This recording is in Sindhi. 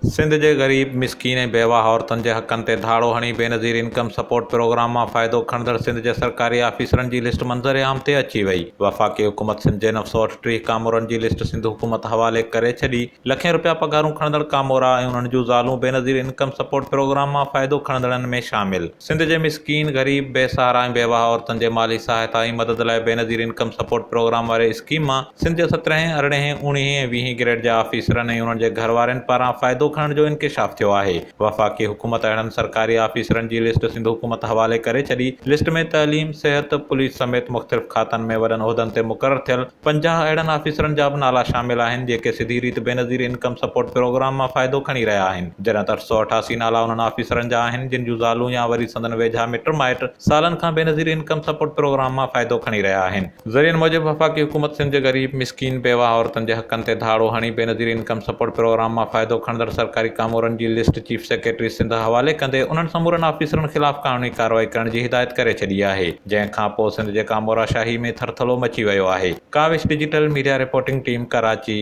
سنڌ جي غريب، مسڪين ۽ بيواهه عورتن جي حقن تي ڌاڙو هڻي بينظير انڪم سپورٽ پروگرام مان فائدو کڻندڙ سنڌ جي سرڪاري آفيسرن جي لسٽ منظر عام تي اچي وئي. وفاقي حڪومت سنڌ جي 938 ڪامورن جي لسٽ سنڌ حڪومت حوالي ڪري ڇڏي. لکين رپيا پگهارون کڻندڙ ڪامورا ۽ انهن جون زالون بينظير انڪم سپورٽ پروگرام مان فائدو کڻندڙن ۾ شامل. سنڌ جي مسڪين، غريب، بي سهارا ۽ بيواهه عورتن جي مالي سهائتا ۽ مدد لاء بينظير انڪم سپورٽ پروگرام واري اسڪيم مان سنڌ جي سترهين، ارڙهين، اوڻيهين ۽ ويهين گريڊ جا آفيسرن ۽ انهن جي گهروارين پاران فائدو کڻڻ جو انڪشاف ٿيو آهي. وفاقي حڪومت اهڙن سرڪاري آفيسرن جي لسٽ سنڌ حڪومت حوالي ڪري ڇڏي. لسٽ ۾ تعليم، صحت، پوليس سميت مختلف کاتن ۾ وڏن عهدن تي مقرر ٿيل 50 اهڙن آفيسرن جا به نالا شامل آهن، جيڪي سڌي ريت بينظير انڪم سپورٽ پروگرام مان فائدو کڻي رهيا آهن. جڏهن ته 888 نالا انهن آفيسرن جا آهن، جن جون زالون يا وري سندن ويجها مٽ مائٽ سالن کان بينظير انڪم سپورٽ پروگرام مان فائدو کڻي رهيا آهن. ذريعن موجب وفاقي حڪومت سنڌ جي غريب، مسڪين، بيواهه عورتن جي حقن تي ڌاڙو هڻي بينظير انڪم سپورٽ پروگرام مان فائدو کڻندڙ سرڪاري ڪامورن جي لسٽ چيف سيڪريٽري سنڌ حوالي ڪندي انهن سمورن آفيسرن خلاف قانوني ڪارروائي ڪرڻ جي هدايت ڪري ڇڏي آهي، جنهن کانپوء سنڌ جي ڪامورا شاهي ۾ ٿرٿلو مچي ويو آهي. Kawish digital media reporting team Karachi.